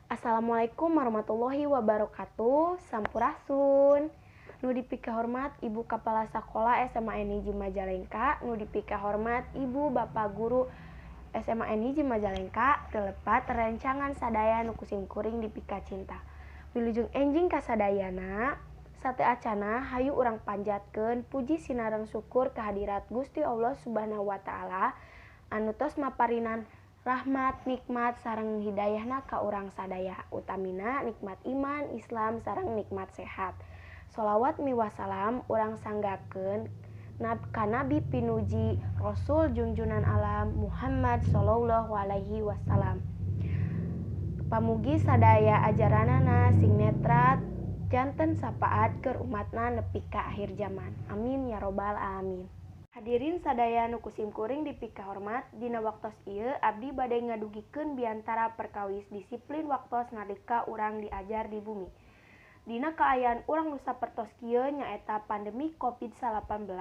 Assalamualaikum warahmatullahi wabarakatuh. Sampurasun. Nu dipikahormat Ibu Kepala Sekolah SMA N 1 Majalengka, nu dipikahormat Ibu Bapak Guru SMA N 1 Majalengka, teu lepat rerencangan sadaya nu ku simkuring dipikacinta. Wilujeng enjing kasadayana, sateuacana hayu urang panjatkeun puji sinareng syukur kehadirat Gusti Allah Subhanahu wa taala anu tos maparinan rahmat, nikmat sareng hidayahna ka urang sadaya, utamina nikmat iman, Islam sareng nikmat sehat. Sholawat miwah salam urang sanggakeun ka Nabi pinuji Rasul junjunan alam Muhammad sallallahu alaihi wasallam. Pamugi sadaya ajaranana sing netrat janten sapaat keur umatna nepi ka akhir zaman. Amin ya robbal alamin. Hadirin sadaya nu ku simkuring dipikahormat, dina waktos ieu abdi bade ngadugikeun biantara perkawis disiplin waktos nalika urang diajar di bumi. Dina kaayaan urang nu sapertos kieu nyaeta pandemi Covid-19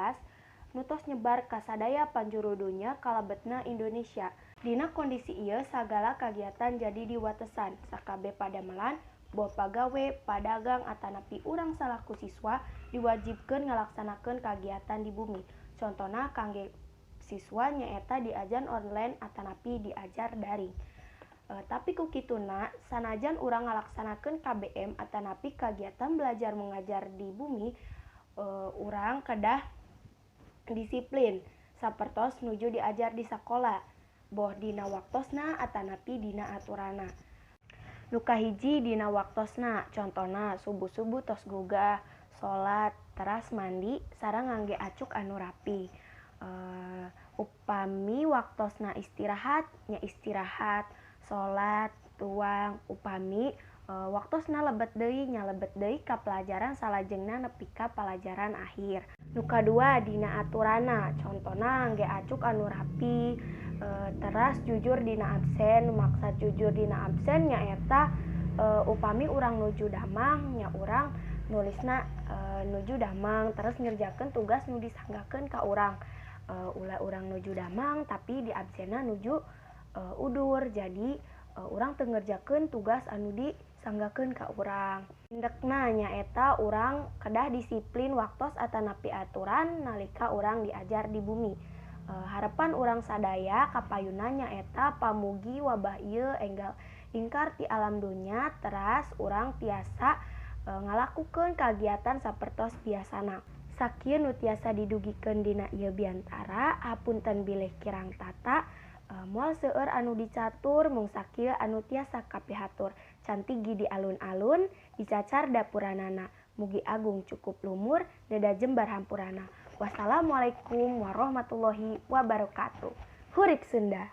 nu tos nyebar ka sadaya panjuru donya kalebetna Indonesia. Dina kondisi ieu sagala kagiatan jadi diwatesan, sakabeh padamelan, boh pagawe, padagang atanapi urang salaku siswa diwajibkeun ngalaksanakeun kagiatan di bumi. Contona kangge siswa nyaeta diajar online atanapi diajar daring. Tapi ku kituna sanajan urang ngalaksanakeun KBM atanapi kagiatan belajar mengajar di bumi, urang kedah disiplin sapertos nuju diajar di sakola, boh dina waktosna atanapi dina aturanna. Nu kahiji dina waktosna, contona subuh-subuh tos gugah, salat, teras mandi sareng ngangge acuk anu rapi. Upami waktosna istirahat nya istirahat, salat, tuang. Upami waktosna lebet deui nya lebet deui ka pelajaran salajengna nepi ka pelajaran akhir. Nu kadua dina aturanna, contona ngangge acuk anu rapi, teras jujur dina absen. Maksad jujur dina absen nyaeta upami urang nuju damang nya urang nulisna nuju damang, terus ngerjakeun tugas nu disanggakeun ka urang. Ulah urang nuju damang tapi di absenna nuju udur, jadi urang teu ngerjakeun tugas anu disanggakeun ka urang. Indekna nyaeta urang kedah disiplin waktos atanapi aturan nalika urang diajar di bumi. Harepan urang sadaya kapayunna nyaeta pamugi wabah ieu enggal ingkar ti alam dunya, teras urang tiasa ngalakukeun kagiatan sapertos biasana. Sakieu nu tiasa didugikeun dina ieu biantara, hapunten bilih kirang tata, moal seueur anu dicatur mung sakieu anu tiasa kapihatur. Cantigi di alun-alun, dicacar dapuranana. Mugi agung cukup lumur, deda jembar hampurana. Wassalamualaikum warahmatullahi wabarakatuh. Hurip Sunda.